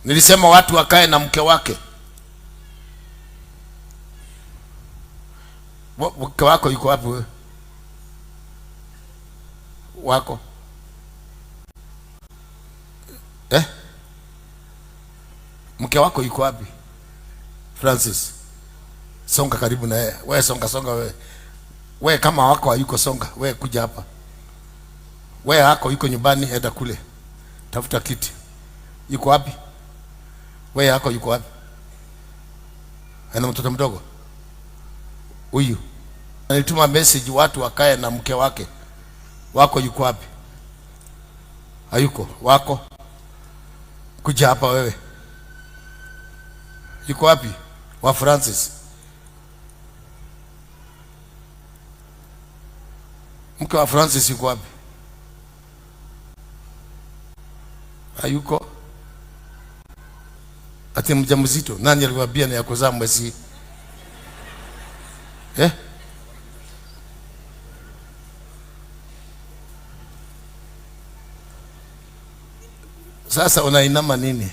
Nilisema watu wakae na mke wake. Mke wako yuko wapi wewe? Wako? Eh? Mke wako yuko wapi? Francis. Songa karibu na yeye. Wewe songa songa wewe. Wewe kama wako hayuko songa, wewe kuja hapa. Wewe hako yuko nyumbani, enda kule. Tafuta kiti. Yuko wapi? Wewe hako yuko wapi? Ana mtoto mdogo. Huyu. Nilituma message watu wakae na mke wake. Wako yuko wapi? Hayuko. Wako? Kuja hapa wewe. Yuko wapi? Wa Francis. Mke wa Francis yuko wapi? Hayuko. Ati mjamzito. Nani aliwaambia ni ya kuzaa mwezi? Eh? Sasa unainama nini?